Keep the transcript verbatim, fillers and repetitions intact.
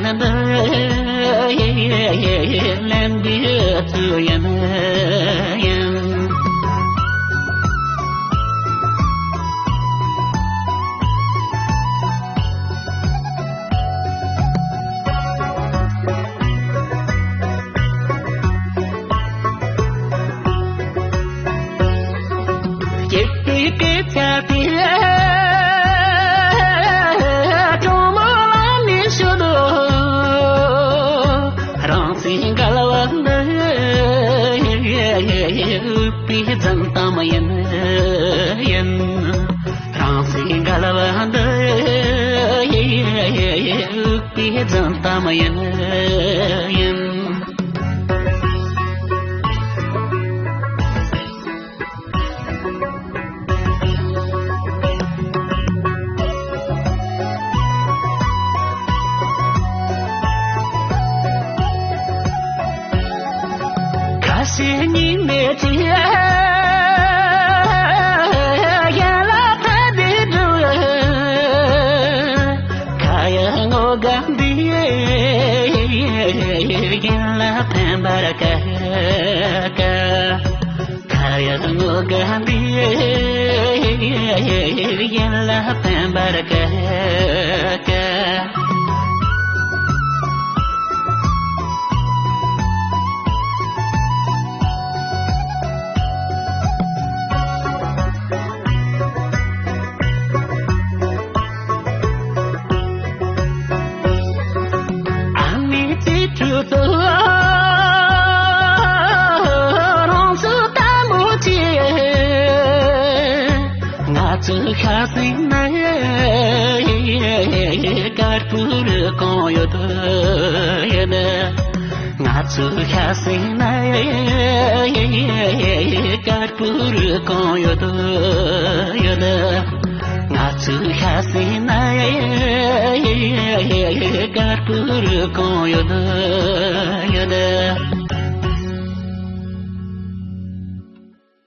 ནི་འདི་ལན་འདི་ཚུ་ཡིན་ཡིན། སྐྱིད་པའི་སྐད་ཆ་དེ་གྲོང་མོ་ལ་ནི་ཤོད་དོ། རང་སེམས་འགལ་བ་འདི་འུག་པའི་རྫུན་གཏམ་ཡིན་ཡིན། རང་སེམས་འགལ་བ་འདི་འུག་པའི་རྫུན་གཏམ་ཡིན་ཡིན། ཁ་ཞེ་གཉིས་མེད་ཀྱི་ཡན་ལག་ཐ་དད་འགྲོ། ཁ་ཡ་ངོ་དགའ་འདི་ཡན་ལག་ཕན་པར་དཀའ་དཀའ། ཁ་ཡ་ངོ་དགའ་འདི་ཡན་ལག་ཕན་པར་དཀའ་དཀའ། ཨ་མའི་ཚིག་དྲུག་ཏུ་རང་ཚུགས་ལྟ་མོ་ཆེ། ང་ཚོ་ཤ་ཟིན་ནས་དཀར་པོ་རུ་གང་ཡོད་ཡོད། ང་ཚོ་ཤ་ཟིན་ནས་དཀར་པོ་རུ་གང་ཡོད་ཡོད། ང་ཚོ་ཤ་ཟིན་ནས་དཀར་པོ་རུ་གང་ཡོད་ཡོད།